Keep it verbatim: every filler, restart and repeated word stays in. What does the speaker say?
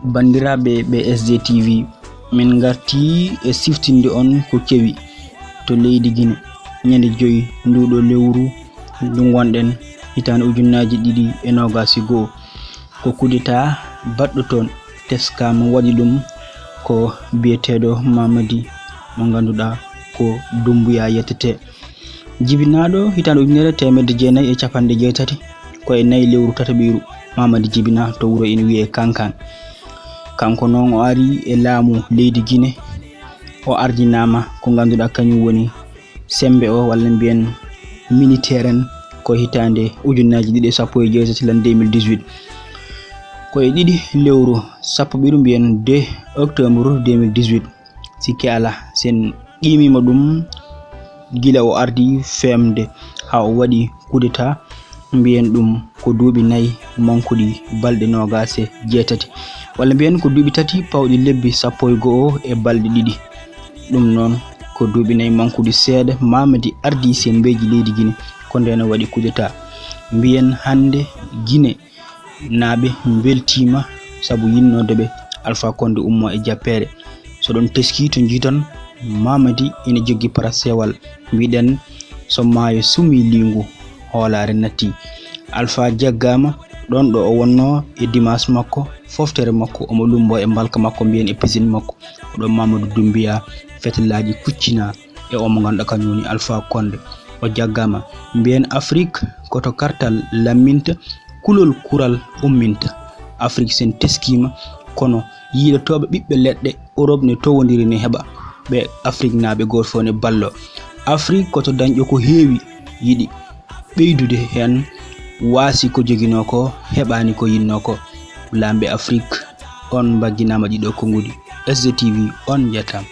Banndiraaɓe ɓe S D T V, min ngartii e siftinde on ko kewi to leydi Gine ñande joyi nduuɗo lewru ndu ngonɗen, hitaande ujunnaaji ɗiɗi e noogaas e go'o. Ko kudeta baɗɗo toon, teskaama waɗi ɗum ko biyeteeɗo Mamadi mo ngannduɗaa ko Dumbuya yettetee. Jibinaaɗo hitaande ujunere teemedde jeenayi e capanɗe jeetati, ko e nayi lewru tataɓiiru, Mamadi jibinaa to wuro ina wiyee Kankan. Kanko noon o ari e laamu leydi Gine, o ardinaama ko ngannduɗaa kañum woni semmbe o, walla mbiyen militeer en, ko hitaande ujunnaaji ɗiɗi e sappo e jeetati, lan deux mille dix-huit. Ko e ɗiɗi lewru sappo ɓiru, mbiyen deux octobre deux mille dix-huit. Sikke alaa, sen qiimiima ɗum gila o ardi feemde haa o waɗi kudeta, mbiyen ɗum ko duuɓi nayi mankuɗi balɗe noogaas e jeetati, walla mbiyen ko duuɓi tati pawɗi lebbi sappo e go'o e balɗe ɗiɗi. Ɗum noon ko duuɓi nayi mankuɗi seeɗa, Mamadi ardi semmbeeji leydi Gine, ko ndeen o waɗi kudeta. Mbiyen hannde Gine naaɓe mbeltiima sabu yinnoode ɓe Alpha Condé ummoo e jappeere. So ɗon teskii to njiiton Mamadi ina joggi parasewal, mbiɗen so maayo sumii liingu, hoolaare nattii. Alpha jaggaama ɗoon ɗo o wonnoo e dimaas makko, foftere makko, omo lummboo e mbalka makko, mbiyen e pisine makko. Ko ɗo Mamadou Doumbouya fetelaaji kuccinaa e omo ngannduɗaa kañum woni Alpha Condé. O jaggaama. Mbiyen Afrik ko to kartal lamminta, kulol kural umminta. Afrik sen teskiima, kono yiilotooɓe ɓiɓɓe leɗɗe Europe ne towondiri ne heɓa. Ɓe Afriknaaɓe gooto fof ne balloo. Afrik ko to dañƴo ko heewi yiɗi ɓeydude heen, waasi ko joginoo ko, heɓaani ko yinnoo ko. Laamɓe Afrik, on mbagginaama ɗiɗo konnguɗi. S D T V, on njettaama.